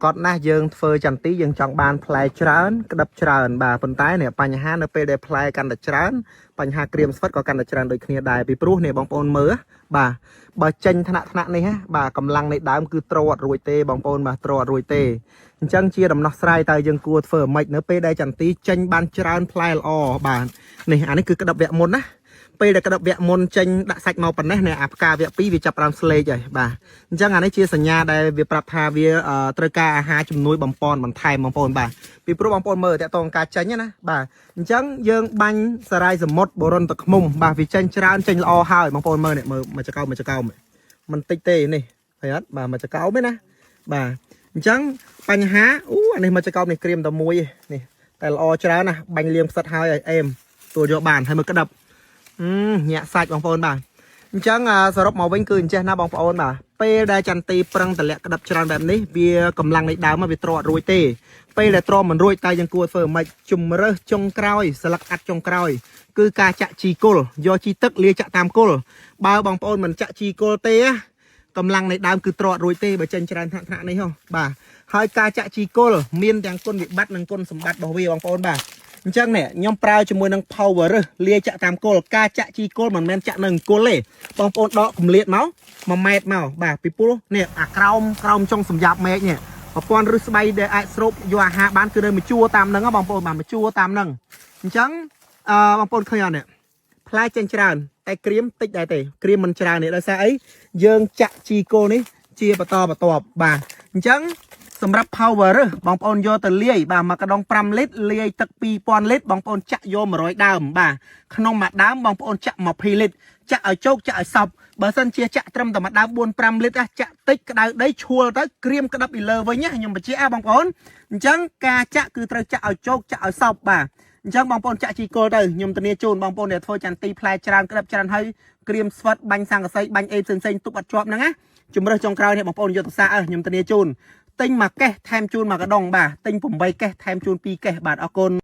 កដណាស់យើងធ្វើចន្ទីយើងចង់បានផ្លែច្រើនក្តឹបច្រើនបាទប៉ុន្តែនេះបញ្ហានៅពេលដែលផ្លែកាន់តែច្រើនបញ្ហាក្រៀមស្វិតក៏កាន់តែច្រើនដូចគ្នាដែរពីព្រោះនេះបងប្អូនមើលបាទបើចេញថ្នាក់ថ្នាក់នេះបាទកម្លាំងនៃដើមគឺទ្រអត់រួចទេបងប្អូនបាទទ្រអត់រួចទេអញ្ចឹងជាដំណោះស្រាយតើយើងគួរធ្វើម៉េចនៅពេលដែលចន្ទីចេញបានច្រើនផ្លែល្អបាទនេះអានេះគឺក្តឹបវគ្គមុនណា ពេលដែលក្តឹបវគ្គមុនចេញដាក់សាច់មកប៉ុណ្ណេះនេះអាផ្កាវគ្គ2វាចាប់ផ្ដើមស្លេកហើយបាទអញ្ចឹងអានេះជាសញ្ញាដែលវាប្រាប់ថាវាត្រូវការអាហារជំនួយបំពន់បន្ថែមបងប្អូនបាទពីព្រោះបងប្អូនមើលតកតងការចេញណាបាទអញ្ចឹងយើងបាញ់សារាយសមុទ្របរុនទឹកឃ្មុំបាទវាចេញច្រើនចេញល្អហើយបងប្អូនមើលនេះមើលមកចកោមកចកោមិនតិចទេនេះឃើញអត់បាទមកចកោមែនណាបាទអញ្ចឹងបញ្ហាអូអានេះមកចកោនេះក្រៀមតែមួយទេនេះតែល្អច្រើនណាស់បាញ់លៀងផ្សិតហើយឲ្យអេមទទួលយកបានហើយមើលក្តឹប ញាក់សាច់បងប្អូនបាទអញ្ចឹងសរុបមកវិញគឺអញ្ចេះណាបងប្អូនបាទពេលដែលចន្ទីប្រឹងតម្លាក់ក្តាប់ច្រើនបែបនេះវាកម្លាំងនៃដើមវាទ្រអត់រួចទេពេលដែលទ្រមិនរួចតែយើងគួរធ្វើម៉េចជំរើសចុងក្រោយស្លឹកអាត់ចុងក្រោយគឺការចាក់ជីគល់យកជីទឹកលាចាក់តាមគល់បើបងប្អូនមិនចាក់ជីគល់ទេកម្លាំងនៃដើមគឺទ្រអត់រួចទេបើចេញច្រើនថ្នាក់ថ្នាក់នេះហ៎បាទហើយការចាក់ជីគល់មានទាំងគុណវិបត្តិនិងគុណសម្បត្តិរបស់វាបងប្អូនបាទអញ្ចឹងនេះខ្ញុំប្រើជាមួយនឹង power លាយចាក់តាមគល់ការចាក់ជីគល់មិនមែនចាក់នៅអង្គលទេបងប្អូនដកកម្លៀតមក1ម៉ែត្រមកបាទពីព្រោះនេះអាក្រោមក្រោមចុងសម្រាប់មែកនេះប្រព័ន្ធឫសស្បៃដែលអាចស្រូបយកអាហារបានគឺនៅមួយជួរតាមហ្នឹងបងប្អូនបាទមួយជួរតាមហ្នឹងអញ្ចឹងអឺបងប្អូនឃើញអត់នេះផ្លែចេញច្រើនតែក្រៀមតិចដែរទេក្រៀមមិនច្រើនទេដោយសារអីយើងចាក់ជីគល់នេះជាបន្តបន្ទាប់បាទអញ្ចឹងសម្រាប់ power បងប្អូនយកទៅលាយបាទមួយកដុង5លីត្រលាយទឹក2000លីត្របងប្អូនចាក់យក100ដើមបាទក្នុងមួយដើមបងប្អូនចាក់20លីត្រចាក់ឲ្យជោគចាក់ឲ្យសពបើសិនជាចាក់ត្រឹមតែមួយដើម4 5លីត្រចាក់តិចក្តៅដីឈួលទៅក្រៀមក្តាប់ពីលើវិញណាខ្ញុំបញ្ជាក់បងប្អូនអញ្ចឹងការចាក់គឺត្រូវចាក់ឲ្យជោគចាក់ឲ្យសពបាទអញ្ចឹងបងប្អូនចាក់ជីគល់ទៅខ្ញុំធានាជូនបងប្អូនដែលធ្វើចន្ទីផ្លែច្រើនក្តាប់ច្រើនហើយក្រៀមស្វិតបាញ់សង្កសីបាញ់អេផ្សេងៗទប់អត់ជាប់ហ្នឹងណាជំរើសចុងក្រោយនេះបងប្អូនយកទៅសាកខ្ញុំធានាជូនទិញមួយកេះថែមជូនមួយកដុងបាទទិញ8កេះថែមជូន2កេះបាទអរគុណ។